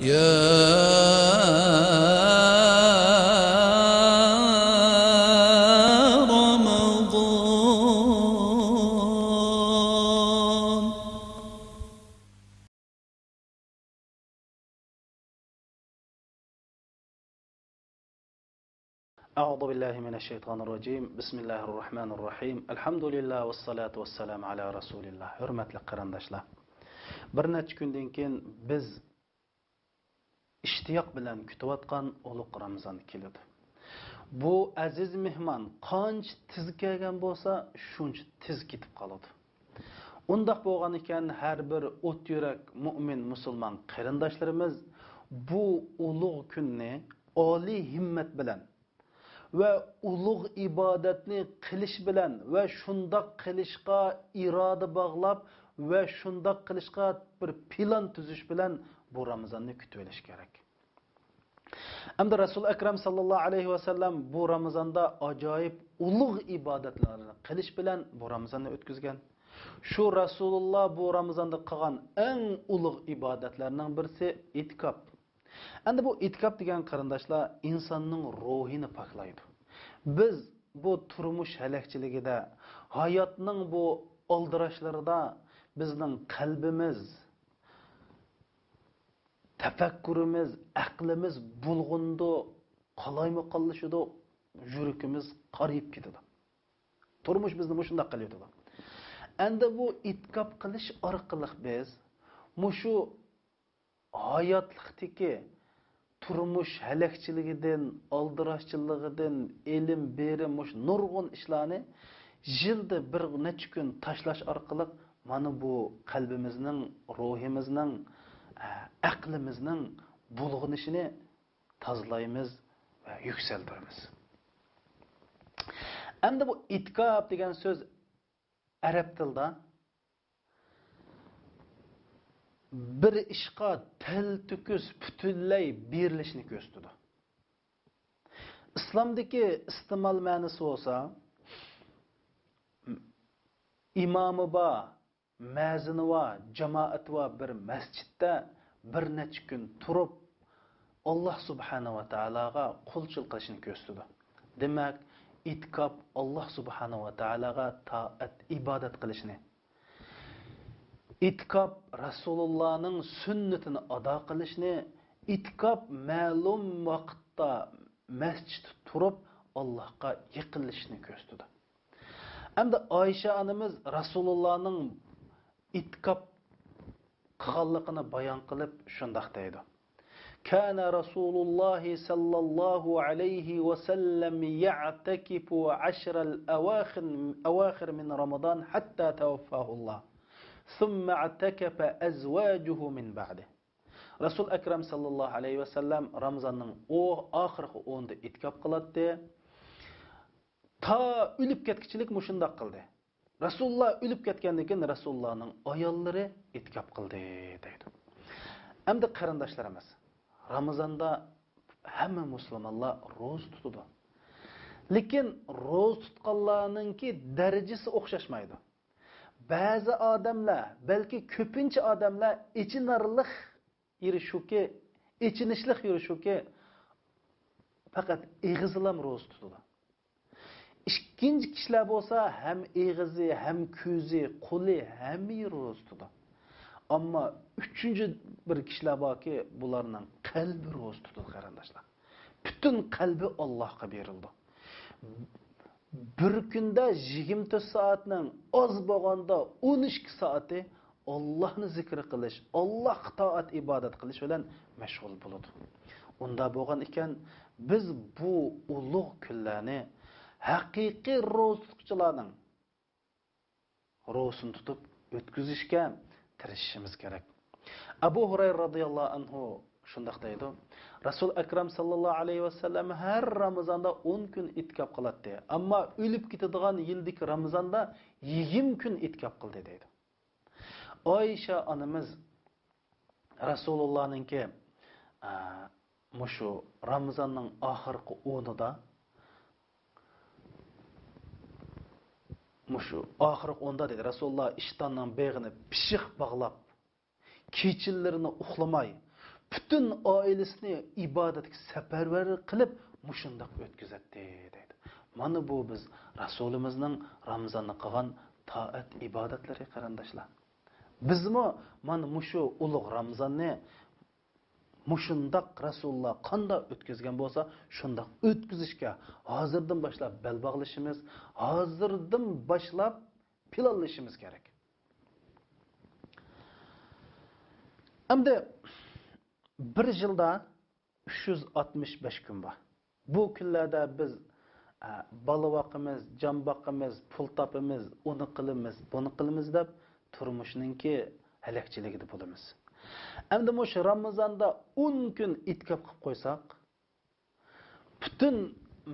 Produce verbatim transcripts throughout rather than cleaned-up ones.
يا رمضان. أعوذ بالله من الشيطان الرجيم. بسم الله الرحمن الرحيم. الحمد لله والصلاة والسلام على رسول الله. ھۆرمەتلىك قېرىنداشلار، بىر نەچچە كۈندىن كېيىن بىز ئىشتىياق بىلەن كۈتۈۋاتقان ئۇلۇغ رامىزان كېلىدۇ. بۇ ئەزىز مېھمان قانچە تېز كەلگەن بولسا، شۇنچە تېز كېتىپ قالىدۇ. ئۇنداق بولغان ئىكەن، ھەر بىر ئوت يۈرەك مۇئمىن مۇسۇلمان قېرىنداشلىرىمىز بۇ ئۇلۇغ كۈننى ئالىي ھىممەت بىلەن ۋە ئۇلۇغ ئىبادەتنى قىلىش بىلەن ۋە شۇنداق قىلىشقا ئىرادە باغلاپ ۋە شۇنداق قىلىشقا بىر پىلان تۈزۈش بىلەن بۇ رامىزاننى كۈتۈۋېلىش كېرەك. ئەمدى رەسۇل ئەكرەم ساللاللاھۇ ئەلەيھى ۋەسەللەم بۇ رامىزاندا ئاجايىپ ئۇلۇغ ئىبادەتلەرنى قىلىش بىلەن بۇ رامىزاننى ئۆتكۈزگەن. شۇ رەسۇلۇللا بۇ رامىزاندا قىلغان ئەڭ ئۇلۇغ ئىبادەتلەرنىڭ بىرسى ئېتىكاپ. ئەمدى بۇ ئېتىكاپ دېگەن، قېرىنداشلار، ئىنساننىڭ روھىنى پاكلايدۇ. بىز بۇ تۇرمۇش ھەلەكچىلىكىدە، ھاياتنىڭ بۇ ئالدىراشلىرىدا بىزنىڭ قەلبىمىز، تەپەككۇرىمىز، ئەقلىمىز بۇلغىنىدۇ، قالايمىقانلىشىدۇ، يۈرىكىمىز قارىيىپ كېتىدۇ. تۇرمۇش بىزنى مۇشۇنداق قىلىۋېتىدۇ. ئەمدى بۇ ئېتىكاپ قىلىش ئارقىلىق بىز مۇشۇ ھاياتلىقتىكى تۇرمۇش ھەلەكچىلىكىدىن، ئالدىراشچىلىقىدىن، ئېلىم بېرىم، مۇشۇ نۇرغۇن ئىشلارنى يىلدا بىر نەچچە كۈن تاشلاش ئارقىلىق مانا بۇ قەلبىمىزنىڭ، روھىمىزنىڭ، ئە، ئەقلىمىزنىڭ بۇلغىنىشىنى تازىلايمىز ۋە يۈكسەلدۈرىمىز. ئەمدى بۇ ئېتىكاپ دېگەن سۆز ئەرەب تىلىدا بىر ئىشقا تەلتۆكۈس پۈتۈنلەي بېرىلىشنى كۆرسىتىدۇ. ئىسلامدىكى ئىستېمال مەنىسى بولسا، ئىمامى بار، مەزىنى بار، جامائىتى بار بىر مەسچىتتە بىر نەچچە كۈن تۇرۇپ، ئاللاھ سۇبھانەھۇ ۋە تائالاغا قۇلچىلىق قىلىشنى كۆرسىتىدۇ. دېمەك، ئېتىكاپ ئاللاھ سۇبھانەھۇ ۋە تائالاغا تائەت، ئىبادەت قىلىشنى، ئېتىكاپ رەسۇلۇللانىڭ سۈننىتىنى ئادا قىلىشنى، ئېتىكاپ مەلۇم ۋاقىتتا مەسچىتتە تۇرۇپ ئاللاھقا يېقىنلىشىشنى كۆرسىتىدۇ. ئەمدى ئائىشە ئانىمىز رەسۇلۇللانىڭ ئېتىكاپ قىلغانلىقىنى بايان قىلىپ شۇنداق دەيدۇ: كان رسول الله صلى الله عليه وسلم يعتكف عشر الأواخر، أواخر من رمضان حتى توفاه الله، ثم اعتكف أزواجه من بعده. رەسۇل ئەكرەم ساللاللاھۇ ئەلەيھى ۋەسەللەم رامىزاننىڭ ئو-، ئاخىرقى ئونىدا ئېتىكاپ قىلاتتى. تا ئۆلۈپ كەتكۈچىلىك مۇشۇنداق قىلدى. رەسۇلۇللا ئۆلۈپ كەتكەندىن كېيىن رەسۇلۇللانىڭ ئاياللىرى ئېتىكاپ قىلدى، دەيدۇ. ئەمدى قېرىنداشلىرىمىز، رامىزاندا ھەممە مۇسۇلمانلار روزا تۇتىدۇ. لېكىن روزا تۇتقانلارنىڭكى دەرىجىسى ئوخشاشمايدۇ. بەزى ئادەملەر، بەلكى كۆپىنچە ئادەملەر ئېچىنارلىق يېرى شۇكى، ئېچىنىشلىق يېرى شۇكى، پەقەت ئېغىزىلام روزا تۇتىدۇ. ئىككىنچى كىشىلەر بولسا ھەم ئېغىزى، ھەم كۆزى، قولى، ھەممە يېرى روزا تۇتىدۇ. ئەمما ئۈچىنچى بىر كىشىلەر باركى، بۇلارنىڭ قەلبى روزا تۇتىدۇ، قېرىنداشلار. پۈتۈن قەلبى ئاللاھقا بېرىلىدۇ. بىر كۈندە يىگىرمە تۆت سائەتنىڭ ئاز بولغاندا ئون ئىككى سائىتى ئاللاھنى زىكرى قىلىش، ئاللاھقا تائەت ئىبادەت قىلىش بىلەن مەشغۇل بولىدۇ. ئۇنداق بولغان ئىكەن، بىز بۇ ئۇلۇغ كۈنلەرنى ھەقىقىي روزا تۇتقۇچىلارنىڭ روزىسىنى تۇتۇپ ئۆتكۈزۈشكە تىرىشىشىمىز كېرەك. ئەبۇ ھۇرەيرە رازىياللاھۇ ئەنھۇ شۇنداق دەيدۇ: رەسۇل ئەكرەم ساللاللاھۇ ئەلەيھى ۋەسەللەم ھەر رامىزاندا ئون كۈن ئېتىكاپ قىلاتتى، ئەمما ئۆلۈپ كېتىدىغان يىلدىكى رامىزاندا يىگىرمە كۈن ئېتىكاپ قىلدى، دەيدۇ. ئائىشە ئانىمىز رەسۇلۇللانىڭكى، ئە، مۇشۇ رامىزاننىڭ ئاخىرقى ئونىدا، مۇشۇ ئاخىرقى ئوندا دېدى، رەسۇلۇللا ئىشتاننىڭ بېغىنى پىششىق باغلاپ، كېچىلىرىنى ئۇخلىماي، پۈتۈن ئائىلىسىنى ئىبادەتكە سەپەرۋەر قىلىپ، مۇشۇنداق ئۆتكۈزەتتى، دەيدۇ. مانا بۇ بىز رەسۇلىمىزنىڭ رامىزاندا قىلغان تائەت ئىبادەتلىرى، قېرىنداشلار. بىزمۇ مانا مۇشۇ ئۇلۇغ رامىزاننى مۇشۇنداق رەسۇلۇللا قانداق ئۆتكۈزگەن بولسا، شۇنداق ئۆتكۈزۈشكە ھازىردىن باشلاپ بەل باغلىشىمىز، ھازىردىن باشلاپ پىلانلىشىمىز كېرەك. ئەمدى بىر يىلدا ئۈچ يۈز ئاتمىش بەش كۈن بار. بۇ كۈنلەردە بىز، ئە، بالا باقىمىز، جان باقىمىز، پۇل تاپىمىز، ئۇنى قىلىمىز، بۇنى قىلىمىز دەپ تۇرمۇشنىڭكى ھەلەكچىلىكىدە بولىمىز. ئەمدى مۇشۇ رامىزاندا ئون كۈن ئېتىكاپ قىلىپ قويساق، پۈتۈن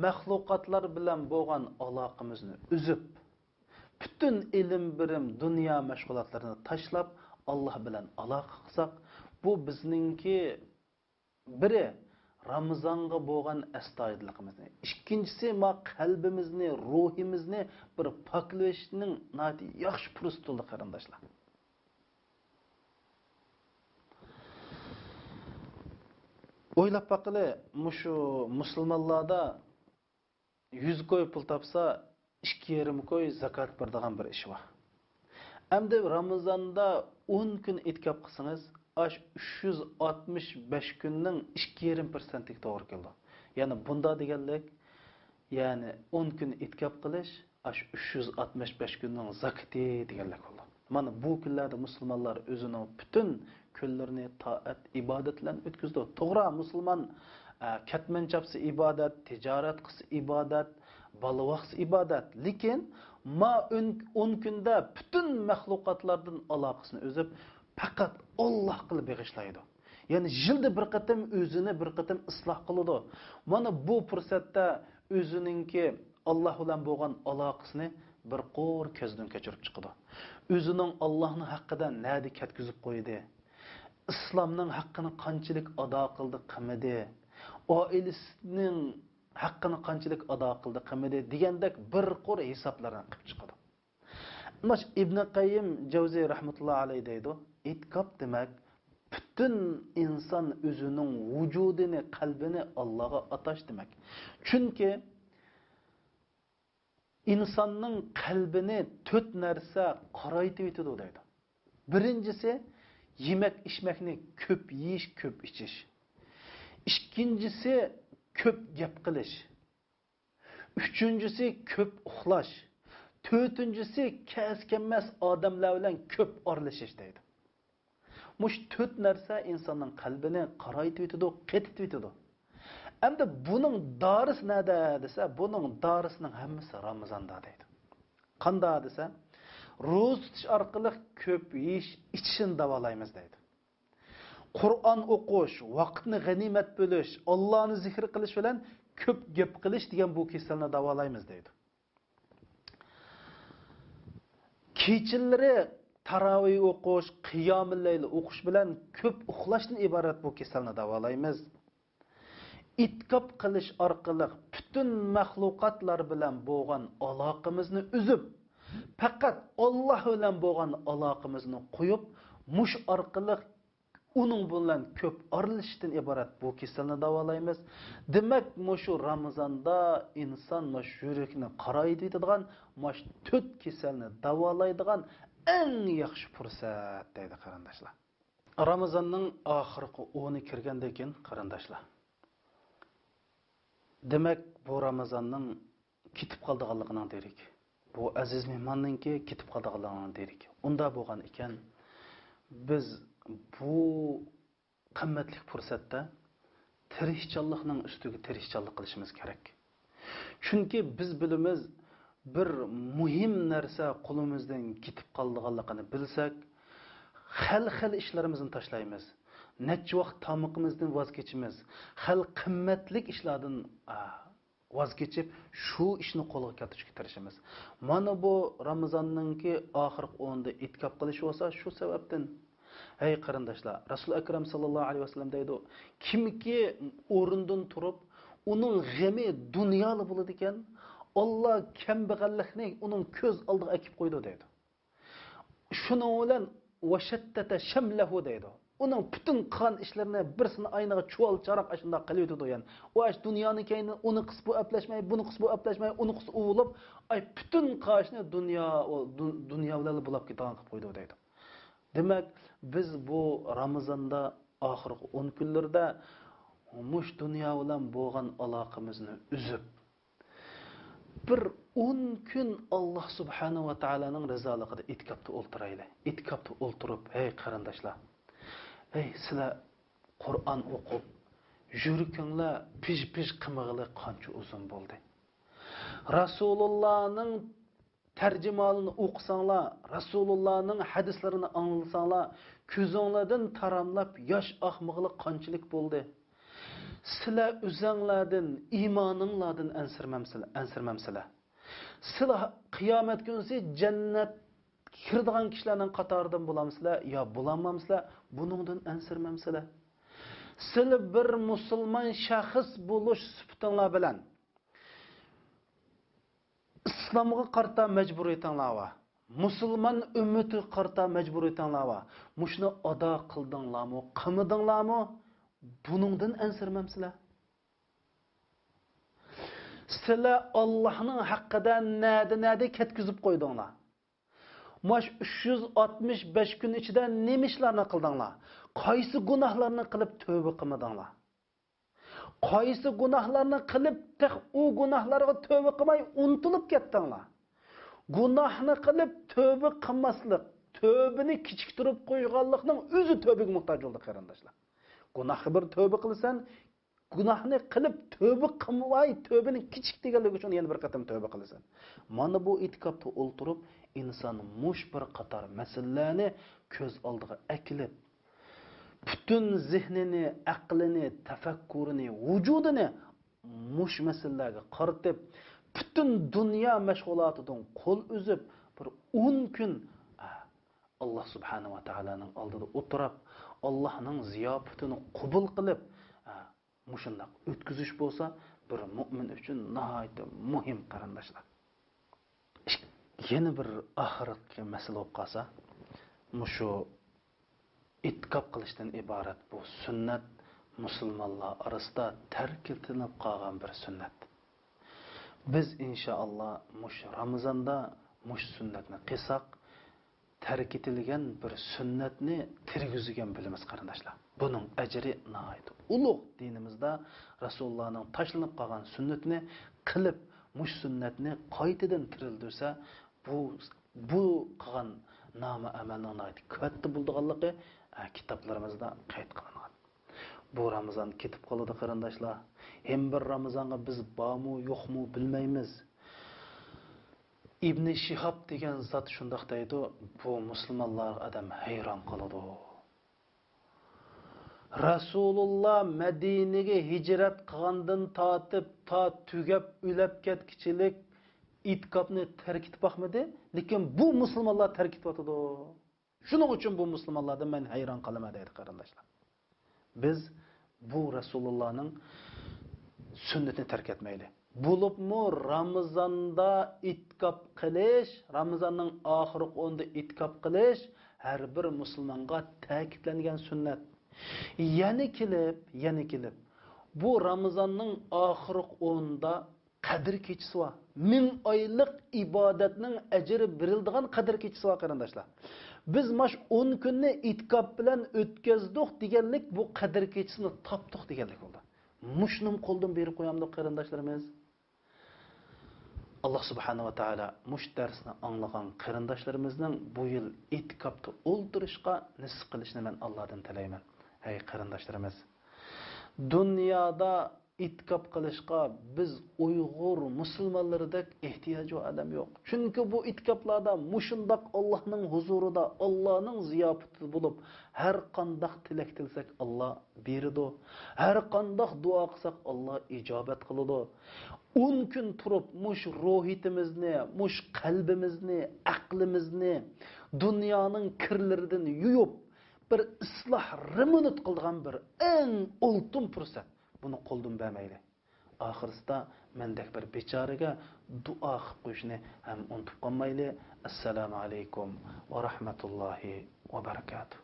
مەخلۇقاتلار بىلەن بولغان ئالاقىمىزنى ئۈزۈپ، پۈتۈن ئىلىم بېرىم، دۇنيا مەشغۇلاتلىرىنى تاشلاپ، ئاللا بىلەن ئالاقە قىلساق، بۇ بىزنىڭكى بىرى، رامىزانغا بولغان ئەستايىدىللىقىمىزنى، ئىككىنچىسى، ما قەلبىمىزنى، روھىمىزنى بىر پاكلىۋېلىشنىڭ ناھايىتى ياخشى پۇرسىتى بولدى، قېرىنداشلار. ئويلاپ باققىلى، مۇشۇ مۇسۇلمانلاردا يۈز كوي پۇل تاپسا، ئىككى يېرىم كوي زاكات بېرىدىغان بىر ئىش بار. ئەمدى رامىزاندا ئون كۈن ئېتىكاپ قىلسىڭىز، ئاش ئۈچ يۈز ئاتمىش بەش كۈننىڭ ئىككى يېرىم پىرسەنتىگە توغرا كېلىدۇ. يەنى بۇندا دېگەنلىك، يەنى ئون كۈن ئېتىكاپ قىلىش، ئاش ئۈچ يۈز ئاتمىش بەش كۈننىڭ زاكىتى دېگەنلىك بولىدۇ. مانا بۇ كۈنلەردە مۇسۇلمانلار ئۆزىنىڭ پۈتۈن كۈنلىرىنى تائەت، ئىبادەت بىلەن ئۆتكۈزىدۇ. توغرا، مۇسۇلمان، ئە، كەتمەن چاپسا ئىبادەت، تىجارەت قىلسا ئىبادەت، بالا باقسا ئىبادەت. لېكىن ما ئون، ئون كۈندە پۈتۈن مەخلۇقاتلاردىن ئالاقىسىنى ئۈزۈپ، پەقەت ئاللاھقىلا بېغىشلايدۇ. يەنى يىلدا بىر قېتىم ئۆزىنى بىر قېتىم ئىسلاھ قىلىدۇ. مانا بۇ پۇرسەتتە ئۆزىنىڭكى ئاللا بىلەن بولغان ئالاقىسىنى بىر قۇر كۆزدىن كەچۈرۈپ چىقىدۇ. ئۆزىنىڭ ئاللانىڭ ھەققىدە نەدە كەتكۈزۈپ قويدى؟ ئىسلامنىڭ ھەققىنى قانچىلىك ئادا قىلدى، قىلمىدى؟ ئائىلىسىنىڭ ھەققىنى قانچىلىك ئادا قىلدى، قىلمىدى دېگەندەك بىر قۇر ھېسابلارنى قىلىپ چىقىدۇ. ماش ئىبنى قەييىم جەۋزى رەھمەتۇللا ئەلەيھ دەيدۇ، ئېتىكاپ دېمەك، پۈتۈن ئىنسان ئۆزىنىڭ ۋۇجۇدىنى، قەلبىنى ئاللاغا ئاتاش دېمەك. چۈنكى ئىنساننىڭ قەلبىنى تۆت نەرسە قارايتىۋېتىدۇ دەيدۇ. بىرىنچىسى، يېمەك ئىچمەكنى كۆپ يېيىش، كۆپ ئىچىش. ئىككىنچىسى، كۆپ گەپ قىلىش. ئۈچىنچىسى، كۆپ ئۇخلاش. تۆتىنچىسى، كەس كەممەس ئادەملەر بىلەن كۆپ ئارىلىشىش دەيدۇ. مۇشۇ تۆت نەرسە ئىنساننىڭ قەلبىنى قارايتىۋېتىدۇ، قېتىتىۋېتىدۇ. ئەمدى بۇنىڭ دارىسى نەدە دېسە، بۇنىڭ دارىسىنىڭ ھەممىسى رامىزاندا دەيدۇ. قاندا دېسە، روزا تۇتۇش ئارقىلىق كۆپ يېيىش، ئىچىشنى داۋالايمىز دەيدۇ. قۇرئان ئوقۇش، ۋاقىتنى غەنىيمەت بۆلۈش، ئاللانى زىكىر قىلىش بىلەن كۆپ گەپ قىلىش دېگەن بۇ كېسەلنى داۋالايمىز دەيدۇ. كېچىلىرى تاراۋىھ ئوقۇش، قىيامۇللەيل ئوقۇش بىلەن كۆپ ئۇخلاشتىن ئىبارەت بۇ كېسەلنى داۋالايمىز. ئېتىكاپ قىلىش ئارقىلىق پۈتۈن مەخلۇقاتلار بىلەن بولغان ئالاقىمىزنى ئۈزۈپ، پەقەت ئاللاھ بىلەن بولغان ئالاقىمىزنى قويۇپ، مۇشۇ ئارقىلىق ئۇنىڭ بىلەن كۆپ ئارىلىشىشتىن ئىبارەت بۇ كېسەلنى داۋالايمىز. دېمەك، مۇشۇ رامىزاندا ئىنسان مۇشۇ يۈرىكىنى قارايتىۋېتىدىغان، مۇشۇ تۆت كېسەلنى داۋالايدىغان ئەڭ ياخشى پۇرسەت دەيدۇ، قېرىنداشلار. رامىزاننىڭ ئاخىرقى ئونى كىرگەندىن كېيىن، قېرىنداشلار، دېمەك، بۇ رامىزاننىڭ كېتىپ قالىدىغانلىقىنىڭ دېرىكى. بۇ ئەزىز مېھماننىڭكى كېتىپ قالىدىغانلىقىنىڭ دېرىكى. ئۇنداق بولغان ئىكەن، بىز بۇ قىممەتلىك پۇرسەتتە تىرىشچانلىقنىڭ ئۈستىگە تىرىشچانلىق قىلىشىمىز كېرەك. چۈنكى بىز بىلىمىز، بىر مۇھىم نەرسە قولىمىزدىن كېتىپ قالىدىغانلىقىنى بىلسەك، خېلى-خېلى ئىشلىرىمىزنى تاشلايمىز. نەچچە ۋاقىت تامىقىمىزدىن ۋاز كېچىمىز. خېلى قىممەتلىك ئىشلاردىن، ئا، ۋاز كېچىپ، شۇ ئىشنى قولغا كەلتۈرۈشكە تىرىشىمىز. مانا بۇ رامىزاننىڭكى ئاخىرقى ئونىدا ئېتىكاپ قىلىش بولسا شۇ سەۋەبتىن. ھەي قېرىنداشلار، رەسۇل ئەكرەم ساللاللاھۇ ئەلەيھى ۋەسەللەم دەيدۇ، كىمكى ئورنىدىن تۇرۇپ، ئۇنىڭ غېمى دۇنيالا بولىدىكەن، ئاللا كەمبەغەللىكنى ئۇنىڭ كۆز ئالدىغا ئەكىپ قويىدۇ دەيدۇ. شۇنىڭ بىلەن ۋەشەتتەتە شەملەھۇ دەيدۇ. ئۇنىڭ پۈتۈن قىلغان ئىشلىرىنى بىرسىنى ئاينىغا چۇۋال چاراق ئاشۇنداق قىلىۋېتىدۇ يەنى. ئۇ ئاش دۇنيانى كەينى ئۇنى قىسىپ ئەپلەشمەي، بۇنى قىسىپ ئەپلەشمەي، ئۇنى قىسىپ ئۇۋۇلۇپ، ئاي پۈتۈن قاشنى دۇنيا، ئۇ دۇ-، دۇنيا بىلەن بۇلاپ كېتىدىغان قىلىپ قويىدۇ دەيدۇ. دېمەك، بىز بۇ رامىزاندا ئاخىرقى ئون كۈنلىرىدە مۇش دۇنيا بىلەن بولغان ئالاقىمىزنى ئۈزۈپ، بىر ئون كۈن ئاللا سۇبھانەھۇ ۋە تائالانىڭ رىزالىقىدا ئېتىكاپتا ئولتۇرايلى. ئېتىكاپتا ئولتۇرۇپ، ھەي قېرىنداشلار، ھەي سىلەر قۇرئان ئوقۇپ، يۈرىكىڭلار پىژ-پىژ قىمىغىلى قانچە ئۇزۇن بولدى؟ رەسۇلۇللانىڭ تەرجىمىھالىنى ئوقۇساڭلار، رەسۇلۇللانىڭ ھەدىسلىرىنى ئاڭلىساڭلار، كۆزۈڭلاردىن تاراملاپ ياش ئاقمىغىلى قانچىلىك بولدى؟ سىلەر ئۆزەڭلاردىن، ئىمانىڭلاردىن ئەنسىرىمەمسىلەر، ئەنسىرىمەمسىلەر؟ سىلەر قىيامەت كۈنىسى جەننەتكە كىرىدىغان كىشىلەرنىڭ قاتارىدىن بولامسىلەر يا بولالمامسىلەر؟ بۇنىڭدىن ئەنسىرىمەمسىلەر؟ سىلەر بىر مۇسۇلمان شەخس بولۇش سۈپىتىڭلار بىلەن ئىسلامغا قارىتا مەجبۇرىيىتىڭلار بار. مۇسۇلمان ئۈممىتىگە قارىتا مەجبۇرىيىتىڭلار بار. مۇشۇنى ئادا قىلدىڭلارمۇ، قىلمىدىڭلارمۇ؟ بۇنىڭدىن ئەنسىرىمەمسىلەر؟ سىلەر ئاللاھنىڭ ھەققىدە نەدە-نەدە كەتكۈزۈپ قويدۇڭلار؟ ماش ئۈچ يۈز ئاتمىش بەش كۈن ئىچىدە نېمە ئىشلارنى قىلدىڭلار؟ قايسى گۇناھلارنى قىلىپ تۆبە قىلمىدىڭلار؟ قايسى گۇناھلارنى قىلىپ، تېخى ئۇ گۇناھلارغا تۆبە قىلماي ئۇنتۇلۇپ كەتتىڭلار؟ گۇناھنى قىلىپ تۆبە قىلماسلىق، تۆبىنى كېچىكتۈرۈپ قويغانلىقنىڭ ئۆزى تۆبىگە موھتاج بولدى، قېرىنداشلار. گۇناھقا بىر تۆبە قىلىسەن، گۇناھنى قىلىپ تۆبە قىلماي، تۆبىنى كېچىك دېگەنلىكى ئۈچۈن يەنە بىر قېتىم تۆبە قىلىسەن. مانا بۇ ئېتىكاپتا ئولتۇرۇپ، ئىنسان مۇش بىر قاتار مەسىلىلەرنى كۆز ئالدىغا ئەكېلىپ، پۈتۈن زېھنىنى، ئەقلىنى، تەپەككۇرىنى، ۋۇجۇدىنى مۇشۇ مەسىلىلەرگە قارىتىپ، پۈتۈن دۇنيا مەشغۇلاتىدىن قول ئۈزۈپ، بىر ئون كۈن، ئە، ئاللا سۇبھانەھۇ ۋە تائالانىڭ ئالدىدا ئولتۇرۇپ، ئاللانىڭ زىياپىتىنى قوبۇل قىلىپ، ئە، مۇشۇنداق ئۆتكۈزۈش بولسا، بىر مۆمىن ئۈچۈن ناھايىتى مۇھىم، قېرىنداشلار. ئىك-، يەنە بىر ئاخىرقى مەسىلە بولۇپ قالسا، مۇشۇ ئېتىكاپ قىلىشتىن ئىبارەت بۇ سۈننەت مۇسۇلمانلار ئارىسىدا تەرك ئېتىلىپ قالغان بىر سۈننەت. بىز ئىنشائاللا مۇشۇ رامىزاندا مۇشۇ سۈننەتنى قىلساق، تەرك ئېتىلگەن بىر سۈننەتنى تىرگۈزگەن بولىمىز، قېرىنداشلار. بۇنىڭ ئەجرى ناھايىتى ئۇلۇغ. دىنىمىزدا رەسۇلۇللانىڭ تاشلىنىپ قالغان سۈننىتىنى قىلىپ، مۇشۇ سۈننەتنى قايتىدىن تىرىلدۈرسە، بۇ، بۇ قىلغان نامە ئەمەلنىڭ ناھايىتى قۇۋۋەتلىك بولىدىغانلىقى، ئە، كىتابلىرىمىزدا قەيت قىلىنغان. بۇ رامىزان كېتىپ قالىدۇ، قېرىنداشلار. ھېم بىر رامىزانغا بىز بارمۇ، يوقمۇ بىلمەيمىز. ئىبنى شىھاب دېگەن زات شۇنداق دەيدۇ، بۇ مۇسۇلمانلارغا ئادەم ھەيران قالىدۇ. رەسۇلۇللا مەدىنىگە ھىجرەت قىلغاندىن تارتىپ تا تۈگەپ ئۆلۈپ كەتكۈچىلىك ئېتىكاپنى تەرك ئېتىپ باقمىدى، لېكىن بۇ مۇسۇلمانلار تەرك ئېتىۋاتىدۇ. شۇنىڭ ئۈچۈن بۇ مۇسۇلمانلاردىن مەن ھەيران قالىمەن دەيدۇ، قېرىنداشلار. بىز بۇ رەسۇلۇللانىڭ سۈننىتىنى تەرك ئەتمەيلى. بولۇپمۇ رامىزاندا ئېتىكاپ قىلىش، رامىزاننىڭ ئاخىرقى ئونىدا ئېتىكاپ قىلىش ھەر بىر مۇسۇلمانغا تەكىتلەنگەن سۈننەت. يەنە كېلىپ، يەنە كېلىپ، بۇ رامىزاننىڭ ئاخىرقى ئونىدا قەدىر كېچىسى بار. مىڭ ئايلىق ئىبادەتنىڭ ئەجرى بېرىلىدىغان قەدىر كېچىسى بار، قېرىنداشلار. بىز ماش ئون كۈننى ئېتىكاپ بىلەن ئۆتكۈزدۇق دېگەنلىك، بۇ قەدىر كېچىسىنى تاپتۇق دېگەنلىك بولدى. مۇشۇنىمۇ قولدىن بېرىپ قويامدۇق، قېرىنداشلىرىمىز؟ ئاللا سۇبھانەھۇ ۋە تائالا مۇشۇ دەرسنى ئاڭلىغان قېرىنداشلىرىمىزنىڭ بۇ يىل ئېتىكاپتا ئولتۇرۇشقا نېسىپ قىلىشىنى مەن ئاللادىن تىلەيمەن. ھەي قېرىنداشلىرىمىز، دۇنيادا ئېتىكاپ قىلىشقا بىز ئۇيغۇر مۇسۇلمانلىرىدەك ئېھتىياجلىق ئادەم يوق. چۈنكى بۇ ئېتىكاپلاردا مۇشۇنداق ئاللانىڭ ھۇزۇرىدا، ئاللانىڭ زىياپىتىدە بولۇپ، ھەر قانداق تىلەك تىلىسەك، ئاللا بېرىدۇ. ھەر قانداق دۇئا قىلساق، ئاللا ئىجابەت قىلىدۇ. ئون كۈن تۇرۇپ، مۇشۇ روھىيىتىمىزنى، مۇشۇ قەلبىمىزنى، ئەقلىمىزنى دۇنيانىڭ كىرلىرىدىن يۇيۇپ، بىر ئىسلاھ، رېمونت قىلىدىغان بىر ئەڭ ئالتۇن پۇرسەت. بۇنى قولدىن بەرمەيلى. ئاخىرسىدا مەندەك بىر بىچارىگە دۇئا قىلىپ قويۇشنى ھەم ئۇنتۇپ قالمايلى. ئەسسالامۇ ئەلەيكۇم ۋە رەھمەتۇللاھى ۋە بەرىكاتۇھ.